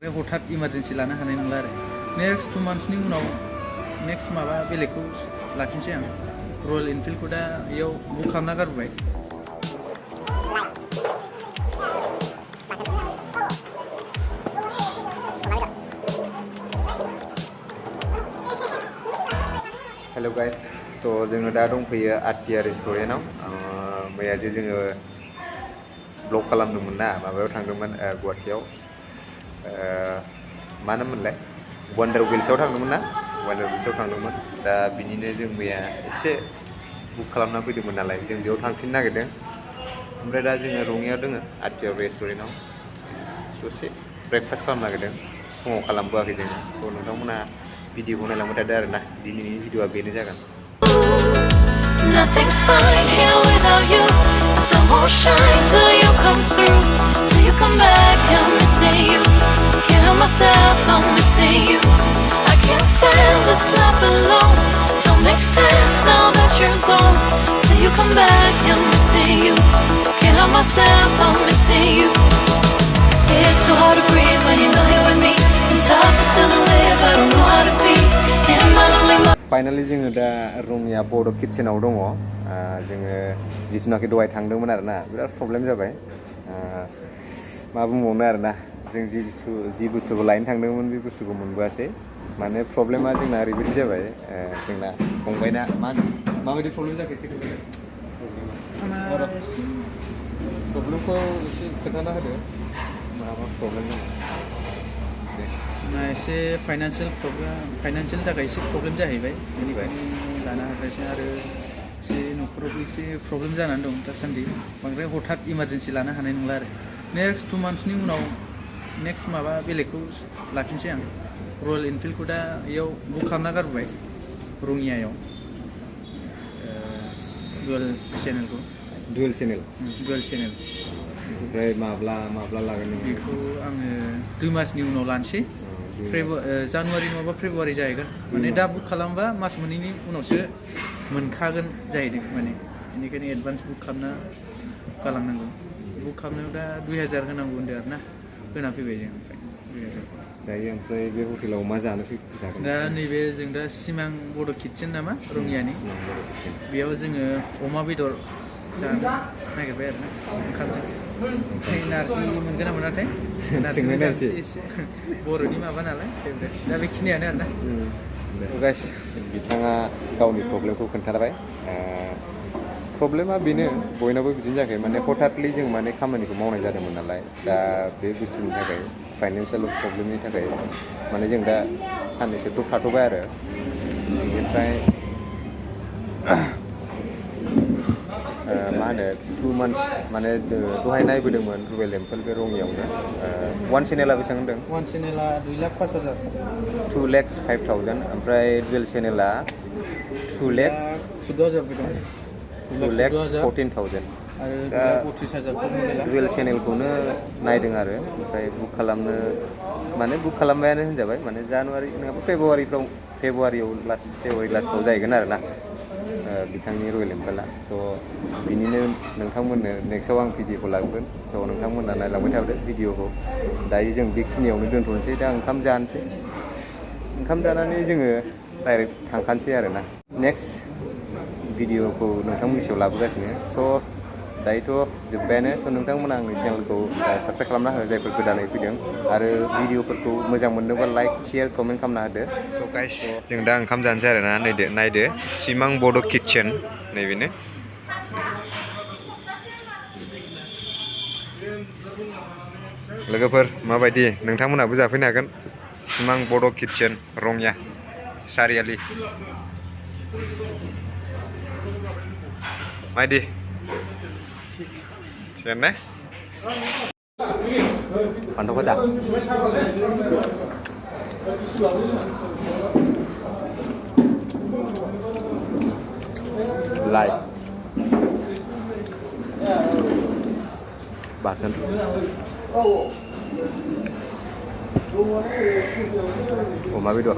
हठात इमारजेन्सि लानो हानाय नंला आरो नेक्स्ट 2 monthsनि उनाव नेक्स्ट माबा बेलेगखौ लाखिनोसै आं रयेल एनफिल्डखौ दा बेयाव बुक खालामना गारबाय हेलो गाइस सो जोङो दा दंफैयो आटिया रेस्टुरेन्टआव मैया जे जोङो ब्लग खालामदोंमोन ना माबायाव थांदोंमोन गुवाहाटीयाव मा नाममोनलाय वान्डार व्हील्सआव थांदोंमोन ना वान्डार व्हील्सआव थांदोंमोन दा बिनिनो जों मैया एसे बुक खालामना फैदोंमोन नालाय जों बेयाव थांफिननो नागिरदों ओमफ्राय दा जोङो रङियाव दङ आटिया रेस्टुरेन्टआव दसे ब्रेकफास्ट खालामनो नागिरदों फुङाव खालामबोआखै जोङो स' नोंथांमोना भिडिअखौ नायलांबाय थादो आरोना दिनैनि भिडिअआ बेनो जागोन Nothing's fine here without you. The sun won't shine till you come through. Till you come back, I'm missing you. Can't help myself, I'm missing you. I can't stand this life alone. Don't make sense now that you're gone. Till you come back, I'm missing you. Can't help myself, I'm missing you. It's so hard to breathe when you're not here with me. And tough is still to live, I don't know how to be. In my lonely mind. Finally जोङो दा रङिया बड' किटचेनाव दङ जोङो जिथुनाखि दहाय थांदोंमोन आरोना बिराद प्रब्लेम जाबाय मा बुंबावनो आरोना जों जि बुस्थुखौ लायनो थांदोंमोन बे बुस्थुखौ मोनबोआसै माने प्रब्लेमा जोंना ओरैबायदि जाबाय जोंना फंबायना मा होनो माबायदि प्रब्लेम जाखो एसे प्रब्लेमखौ एसे खोन्थाना होदो मा प्रब्लेम दङ एसे फाइनान्सियेल थाखाय एसे प्रब्लेम जाहैबाय बेनिखायनो लानो हागासिनो आरो एसे न'खरावबो एसे प्रब्लेम जानानै दं दासान्दि बांद्राय हठात इमारजेन्सि लानो हानाय नंला आरो नेक्स्ट 2 monthsनि उनाव नेक्स्ट माबा बेलेगखौ लाखिनोसै आं रयेल एनफिल्डखौ दा बेयाव बुक खालामना गारबाय रङियायाव डुवेल चेनेल ओमफ्राय माब्ला लागोन बेखौ आङो 2 मासनि उनाव लानोसै जानुवारि नङाबा फेब्रुवारि जाहैगोन माने दा बुक खालामबा मास मोननैनि उनावसो मोनखागोन जाहैदों माने बेनिखायनो एडभान्स बुक खालामना गालांनांगौ बुक खालामनायाव दा 2000 होनांगौ होनदों आरोना होना फैबाय जों दायो ओमफ्राय बे हटेलाव मा जानो जागोन दा नैबे जों दा सिमां बड' किटचेन नामा रङियानि बेयाव जोङो अमा बेदर जानो नागिरबाय आरोना ओंखामजों नारजि मोनगोन ना मोनाथाय नारजि एसे बर'नि माबा नालाय दा बेखिनियानो आरोना गाइस बिथाङा गावनि प्रब्लेमखौ खोन्थाबाय प्रब्लेमा बेनो बयनावबो बिदिनो जायाखै माने हठातलि जों माने खामानिखौ मावनाय जादोंमोन नालाय दा बे बुस्थुनि थाखाय फाइनान्सियेल प्रब्लेमनि थाखाय माने जों दा साननैसो द्रप थाथ'बाय आरो बेनिफ्राय मा होनो 2 months माने दहाय नायबोदोंमोन रयेल एनफिल्ड बे रङियावनो वान चेनेला बेसेबां होनदों वान चेनेला 2,05,000 2,05,000 ओमफ्राय डुवेल चेनेला 2,14,000 आरो 32,000 डुवेल चेनेलखौनो नायदों आरो ओमफ्राय बुक खालामबायानो होनजाबाय माने जानुवारि नङाबा फेब्रुवारियाव लास्टफ्राव जाहैगोन आरोना बिथांनि रयेल एनफिल्डआ स' बिनिनो नोंथांमोननो नेक्स्टआव आं भिडिअखौ लाबोगोन स' नोंथांमोना नायलांबाय थादो भिडिअखौ दायो जों बेखिनियावनो दोनथ'नोसै दा ओंखाम जानोसै ओंखाम जानानै जोङो डाइरेक्ट थांखानोसै आरोना नेक्स्ट भिडिअखौ नोंथांमोननि सायाव लाबोगासिनो स' दायोथ' जोब्बायानो स' नोंथांमोना आंनि चेनेलखौ साबस्क्राइब खालामना हो जायफोर गोदानै फैदों आरो भिडिअफोरखौ मोजां मोनदोंबा लाइक शेयार कमेन्ट खालामना होदो स' गाइस जों दा ओंखाम जानोसै आरोना नायदो सिमां बड' किटचेन नैबेनो लोगोफोर माबायदि नोंथांमोनाबो जाफैनो हागोन सिमां बड' किटचेन रङिया सारियालि मायदि थिगानो ने फान्थावखौ दा लाइक Buthan अमा बेदर